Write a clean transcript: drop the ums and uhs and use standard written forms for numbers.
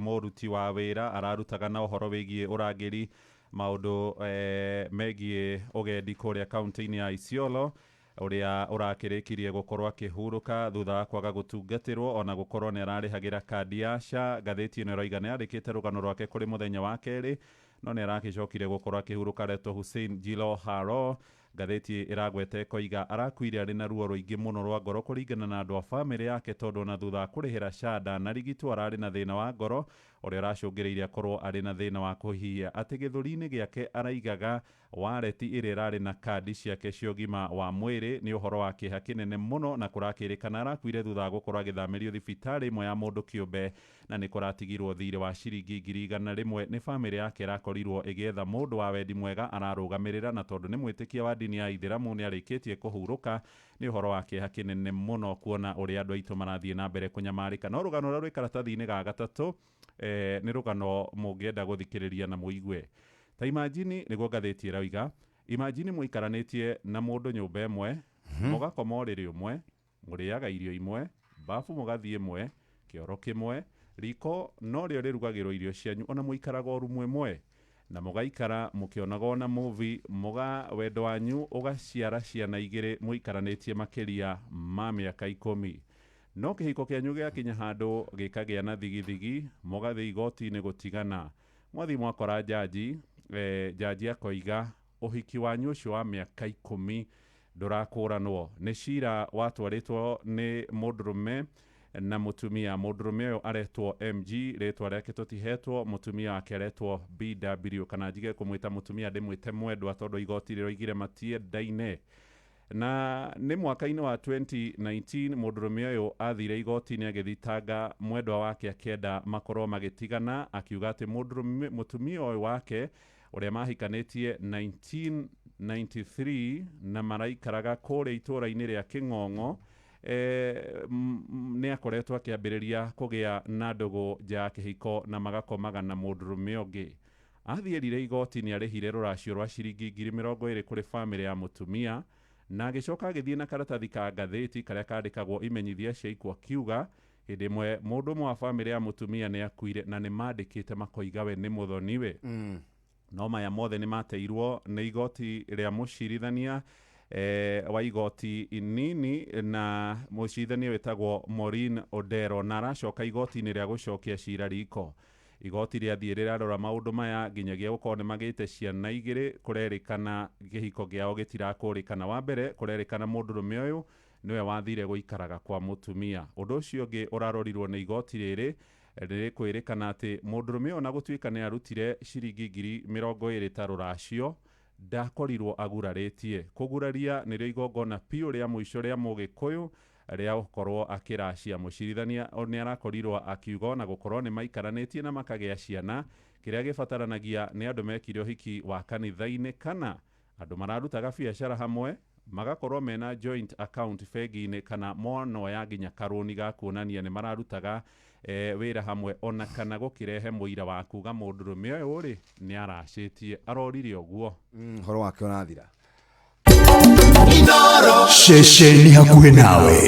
Mũruti wa wĩra ararutaga na ũhoro wĩgiĩ ũrangĩri maũndũ megiĩ ũgendi kũrĩa kaunti-inĩ ya Isiolo, ũrĩa ũrakĩrĩkirie gũkorwo akĩhurũka thutha wa kwaga gũtungatĩrwo ona gũkorwo nĩ ararĩhagĩra kandi ya SHA. Ngathĩti ĩno ĩroiga nĩ yandĩkĩte rũgano rwake kũrĩ mũthenya wa kerĩ, no nĩ aragĩcokire gũkorwo akĩhurũka. Aretwo Hussein Jilo Haro. Ngathĩti ĩragweta ĩkoiga arakuire arĩ na ruo rũingĩ mũno rwa ngoro kũringana na andũ a famĩlĩ yake, tondũ ona thutha wa kũrĩhĩra SHA ndanarigitwo, ararĩ na thĩna wa ngoro ũrĩa ũracũngĩrĩirie akorwo arĩ na thĩna wa kũhihia. Atĩ gĩthũri-inĩ gĩake araigaga wareti ĩrĩa ĩrarĩ na kandi ciake cia ũgima wa mwĩrĩ. Nĩ ũhoro wa kĩeha kĩnene mũno, na kũrakĩrĩkana arakuire thutha wa gũkorwo agĩthamĩrio thibitarĩ ĩmwe ya mũndũ kĩũmbe, na nĩ kũratigirwo thirĩ wa ciringi 100,000 nĩ famĩlĩ yake ĩrakorirwo ĩgĩetha mũndũ wa wendi mwega ararũgamĩrĩra, na tondũ nĩ mwĩtĩkia wa ndini ya Ithĩramu nĩ arĩkĩtie kũhurũka. Nĩ ũhoro wa kĩeha kĩnene mũno kuona ũrĩa andũ aitũ marathiĩ na mbere kũnyamarĩka. No rũgano rũrĩa rwĩ karatathi-inĩ ga gatatũ nĩ rũgano mũngĩenda gũthikĩrĩria na mũigue. Ta imagine, nĩguo ngathĩti ĩroiga, imagine mũikaranĩtie na mũndũ nyũmba ĩmwe, mũgakoma ũrĩrĩ ũmwe, mũrĩaga irio imwe, bafu mũgathiĩ ĩmwe, kĩoro kĩmwe, riko norĩo rĩrugagĩrwo irio cianyu, ona mũikaraga o rumu ĩmwe, na mũgaikara mũkĩonaga ona movie, mũga wendo wanyu ũgaciara ciana igĩrĩ, mũikaranĩtie makĩria ma mĩaka 10. No kĩhiko kĩanyu gĩakinya handũ gĩkagĩa na thigithigi, mũgathiĩ igoti-inĩ gũtigana. Mwathiĩ mwakora njanji, njanji akoiga ũhiki wanyu ũcio wa mĩaka 10 ndũrakũranwo. Nĩ cira watwarĩtwo nĩ mũndũrũme na mũtumia. Mũndũrũme ũyũ aretwo MG, rĩtwa rĩake tũtihetwo, mũtumia wake aretwo BW, kana njige kũmwĩta mũtumia ndĩmwĩte mwendwa, tondũ igoti rĩroigire matiendaine. Na nĩ mwaka-inĩ wa 2019 mũndũrũme ũyũ athire igoti-inĩ agĩthitanga mwendwa wake akĩenda makorwo magĩtigana, akiuga atĩ mũndũrũme mũtumia ũyũ wake ũrĩa mahikanĩtie 1993 na maraikaraga kũrĩa itũũra-inĩ rĩa Kĩng'ong'o, nĩ akoretwo akĩambĩrĩria kũgĩa na ndũgũ nja ya kĩhiko na magakomaga na mũndũrũme ũngĩ. Athiĩ erire igoti nĩ arĩhire rũracio rwa ciringi 20,000 kũrĩ famĩlĩ ya mũtumia, na agĩcoka agĩthiĩ na karatathi ka ngathĩti karĩa kandĩkagwo imenyithia cia ikuũ, akiuga hĩndĩ ĩmwe mũndũ ũmwe wa famĩlĩ ya mũtumia nĩ akuire na nĩ mandĩkĩte makoiga we nĩ mũthoniwe. No maya mothe nĩ mateirwo nĩ igoti rĩa mũcirithania wa igoti inini, na mũcirithania wĩtagwo Maureen Odero, na aracoka igoti-inĩ rĩa gũcokia cira riko. Igoti rĩathiĩ rĩrarora maũndũ maya nginyagia gũkorwo nĩ magĩte ciana igĩrĩ, kũrerĩkana kĩhiko kĩao gĩtirakũrĩkana. Wa mbere, kũrerĩkana mũndũrũme ũyũ nĩwe wathire gũikaraga kwa mũtumia. Ũndũ ũcio ũngĩ ũrarorirwo nĩ igoti rĩrĩ rĩkwĩrĩkana atĩ mũndũrũme ũyũ, ona gũtuĩka nĩ arutire ciringi 20,000 ta rũracio, ndakorirwo agurarĩtie. Kũguraria nĩrĩo igongona piũ rĩa mũico rĩa mũgĩkũyũ rĩa gũkorwo akĩracia. Mũcirithania nĩ arakorirwo akiuga ona gũkorwo nĩ maikaranĩtie na makagĩa ciana, kĩrĩa gĩbataranagia nĩ andũ mekire ũhiki wa kanitha-inĩ kana andũ mararutaga biacara hamwe, magakorwo mena joint account bengi-inĩ, kana monoya nginya karũni ga kuonania nĩ mararutaga wĩra hamwe, ona kana gũkĩrehe mũira wa kuga mũndũrũme ũyũ rĩ nĩ aracĩtie, arorire ũguo. Ũhoro wake ũrathira. Ceceni hakuhĩ nawe.